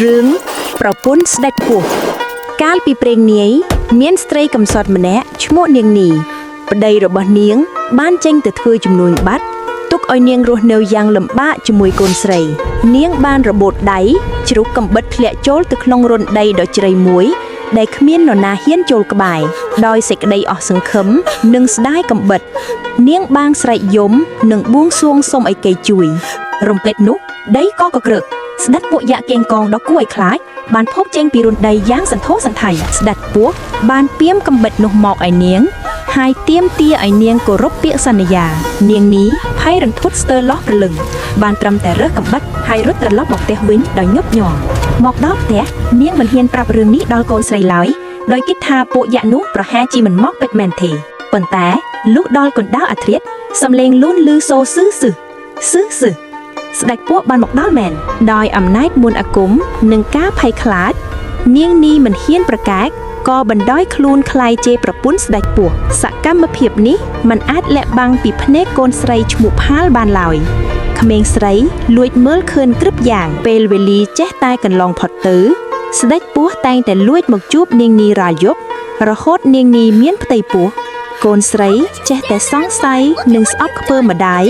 រឿងប្រពន្ធស្ដេចពស់កាលពីព្រេងនាយមានស្ត្រីកំសត់ម្នាក់ឈ្មោះនាងនីប្តីរបស់នាង បានចេញទៅធ្វើជំនួញបាត់ទុកឲ្យនាងរស់នៅយ៉ាងលំបាកជាមួយកូនស្រី នាងបានរបូតដៃជ្រុះកំបិតធ្លាក់ចូលទៅក្នុងរន្ធដីដ៏ជ្រៃមួយ ដែលគ្មាននរណាហ៊ានចូលក្បែរដោយសេចក្តីអស់សង្ឃឹមនិងស្ដាយកំបិត នាងបាងស្រែកយំនិងបួងសួងសុំឲ្យគេជួយ រំពេចនោះដីក៏កក្រឹកស្ដេចពួកយក្សកេងកងដ៏គួរឲ្យខ្លាចបានភោគចេញពីរន្ធដីយ៉ាងសន្ធោសន្ធៃស្ដេចពស់បានពាមកំបិតនោះមកឲ្យនាង ហើយទាមទារឲ្យនាងគោរពពាក្យសន្យា នាងនេះភ័យរន្ធត់ស្ទើរលោះព្រលឹងបានត្រឹមតែរើសកំបិតហើយរត់ត្រឡប់មកផ្ទះវិញដោយញប់ញ័រមកដល់ផ្ទះនាងមិនហ៊ានប្រាប់រឿងនេះដល់កូនស្រីឡើយដោយគិតថាពួកយក្សនោះប្រហែលជាមិនមកពិតមែនទេប៉ុន្តែលុះដល់កណ្ដាលអាធ្រាត្រសំឡេងលូនលឺសូរស៊ឺស៊ឺស៊ឺស៊ឺ ស្ដេចពស់បានមកដល់មែនដោយអំណាចមន្តអាគមនិងការភ័យខ្លាច នាងនីមិនហ៊ានប្រកែកក៏បណ្ដោយខ្លួនក្លាយជាប្រពន្ធស្ដេចពស់សកម្មភាពនេះមិនអាចលាក់បាំងពីភ្នែកកូនស្រីឈ្មោះផាលបានឡើយក្មេងស្រីលួចមើលឃើញគ្រប់យ៉ាងពេលវេលាចេះតែកន្លងផុតទៅ ស្ដេចពស់តែងតែលួចមកជួបនាងនីរាល់យប់រហូតនាងនីមានផ្ទៃពោះកូនស្រីចេះតែសង្ស័យនិងស្អប់ខ្ពើមម្ដាយ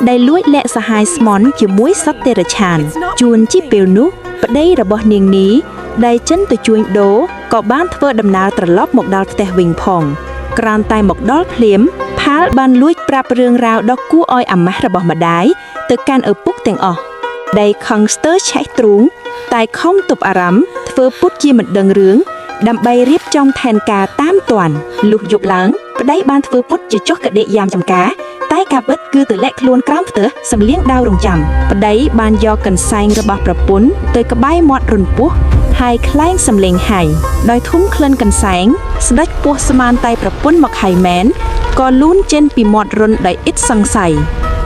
ដែលលួចលាក់សហាយស្មន់ជាមួយសត្វតិរច្ឆាន ជួនជាពេលនោះប្តីរបស់នាងនីដែលចិនទៅជួញដូរក៏បានធ្វើដំណើរត្រឡប់មកដល់ផ្ទះវិញផងគ្រាន់តែមកដល់ភ្លាមផាលបានលួចប្រាប់រឿងរ៉ាវដ៏គួរឲ្យអាម៉ាស់របស់ម្ដាយទៅកាន់ឪពុកទាំងអស់ ដែលខឹងស្ទើរឆេះទ្រូងតែខំទប់អារម្មណ៍ធ្វើពុតជាមិនដឹងរឿងដើម្បីរៀបចំផែនការតាមទាន់លុះយប់ឡើងប្តីបានធ្វើពុតជាចុះកដេកយាមចំការ តែការពិតគឺទៅលាក់ខ្លួនក្រោមផ្ទះសំលៀងដាវរងចាំប្តីបានយកកន្សែងរបស់ប្រពន្ធទៅក្បែរមាត់រន្ធពោះហើយក្លែងសំលេងហៃដោយធុំក្លិនកន្សែងស្ដេចពស់ស្មានតែប្រពន្ធមកហៃមែនក៏លូនចេញពីមាត់រន្ធដោយឥតសង្ស័យ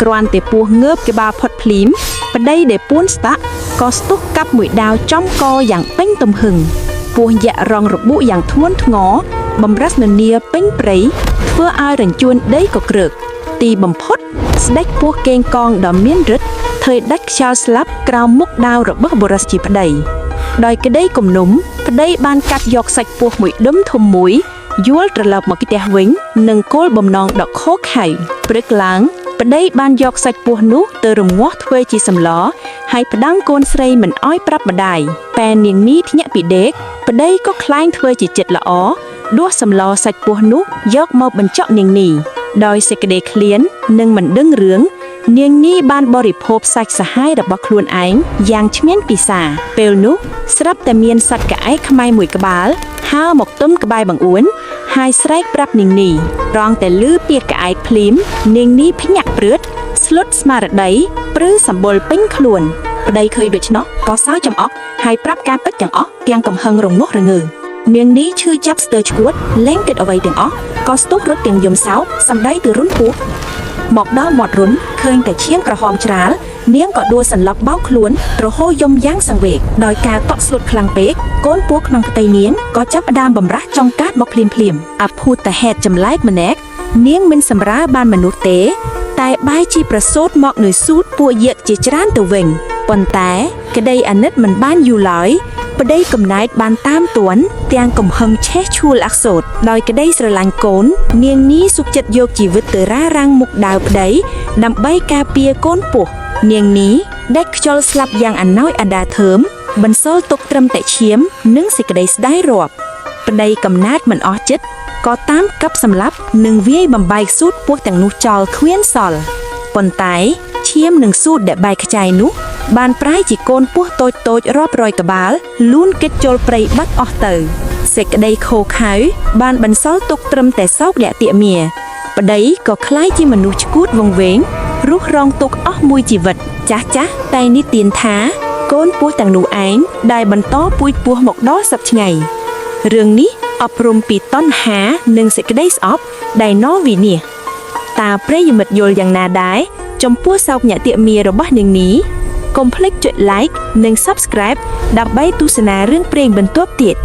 គ្រាន់តែពស់ងើបក្បាលផុតភ្លីមប្តីដែលពួនស្តាក់ក៏ស្ទុះកាប់មួយដាវចំកយ៉ាងពេញទំហឹង ពស់យក្សរងរបួសយ៉ាងធ្ងន់ធ្ងរបំរះននាពេញព្រៃធ្វើឲ្យរញ្ជួនដីក៏ក្រឹក ទីបំផុតស្ដេចពស់កេងកងដ៏មានឫទ្ធិធ្វើដាច់ខ្យល់ស្លាប់ក្រោមមុខដាវរបស់បុរសជាប្តី ដោយក្តីគំនុំប្តីបានកាត់យកសាច់ពស់មួយដុំធំមួយយួលត្រឡប់មកផ្ទះវិញនឹងគោលបំណងដ៏ខុសខៅព្រឹកឡើងប្តីបានយកសាច់ពស់នោះទៅរងាស់ធ្វើជាសម្លហើយផ្ដាំងកូនស្រីមិនអោយប្រាប់ម្ដាយតែនាងនេះភ្ញាក់ពីដេកប្តីក៏ក្លែងធ្វើជាចិត្តល្អដួសសម្លសាច់ពស់នោះយកមកបញ្ចុកនាងនេះដោយសេចក្តីឃ្លាននិងមិនដឹងរឿង នាងនេះបានបរិភោគសាច់សាហាយរបស់ខ្លួនឯងយ៉ាងឆ្ងាញ់ពិសាពេលនោះស្រាប់តែមានសត្វក្អែកខ្មែរមួយក្បាលហើរមកទុំក្បែរបង្អួនហើយស្រែកប្រាប់នាងនេះរងតែលឺពាក្យក្អែកភ្លាមនាងនេះភ្ញាក់ព្រឿតស្លុតស្មារតីព្រឺសម្បុរពេញខ្លួនប្តីឃើញដូច្នោះក៏សើចចំអកហើយប្រាប់ការពិតទាំងអស់ទាំងកំហឹងរងាស់រងើនាងនេះឈឺចាប់ស្ទើរឆ្កួតលែងគិតអ្វីទាំងអស់ក៏ស្ទុះរត់ទាំងយំសោកសម្ដីទៅរុនពោះ មកដល់មាត់រុនឃើញតែឈាមក្រហមច្រាលនាងក៏ដួលសន្លប់បោកខ្លួនរហូតយំយ៉ាងសង្វេគដោយការតក់ស្លុតខ្លាំងពេកកូនពស់ក្នុងផ្ទៃនាងក៏ចាប់ផ្ដើមបំរាស់ចង់កាត់មកភ្លាមភ្លាមៗអភូតហេតុចម្លែកម្នាក់នាងមិនសម្រាលបានមនុស្សទេ តែបែរជាប្រសូតមកនៅសួតពួកយក្សជាច្រើនទៅវិញប៉ុន្តែក្តីអាណិតមិនបានយូរឡើយប្តីកំណែតបានតាមទាន់ទាំងកំហឹងឆេះឈួលអក្សរដោយក្តីស្រឡាញ់កូន នាងនេះសុខចិត្តយកជីវិតទៅរ៉ារាំងមុខដាវប្តីដើម្បីការពារកូនពស់នាងនេះដាច់ខ្យល់ស្លាប់យ៉ាងអាណោចអាដាធើមបន្សល់ទុកត្រឹមតែឈាម និងសេចក្តីស្ដាយរាប់ប្តីកំណាតមិនអស់ចិត្តក៏តាមកាប់សម្លាប់និងវាយបំបែកសួតពស់ទាំងនោះចោលគ្មានសល់ប៉ុន្តែឈាមនិងសួតដែលបែកខ្ចាយនោះ បានប្រែជាកូនពស់តូចៗរាប់រយក្បាលលូនគេចចូលព្រៃបាត់អស់ទៅសេចក្តីខូខើបានបន្សល់ទុកត្រឹមតែសោកលាក់ទាមាប្តីក៏ក្លាយជាមនុស្សឆ្កួតវង្វេងរស់រងទុក្ខអស់មួយជីវិត ចាស់ចាស់តែនិទានថា កូនពស់ទាំងនោះឯងដែលបន្តពូជពស់មកដល់សប្តាហ៍ថ្ងៃរឿងនេះអប់រំពីតណ្ហានិងសេចក្តីស្អប់ដែលនាំវិនាសតើប្រិយមិត្តយល់យ៉ាងណាដែរចំពោះសោកញាតិមារបស់នាងនេះកុំភ្លេចចុច like និង Subscribe ដើម្បីទស្សនារឿងព្រេងបន្ទាប់ទៀត។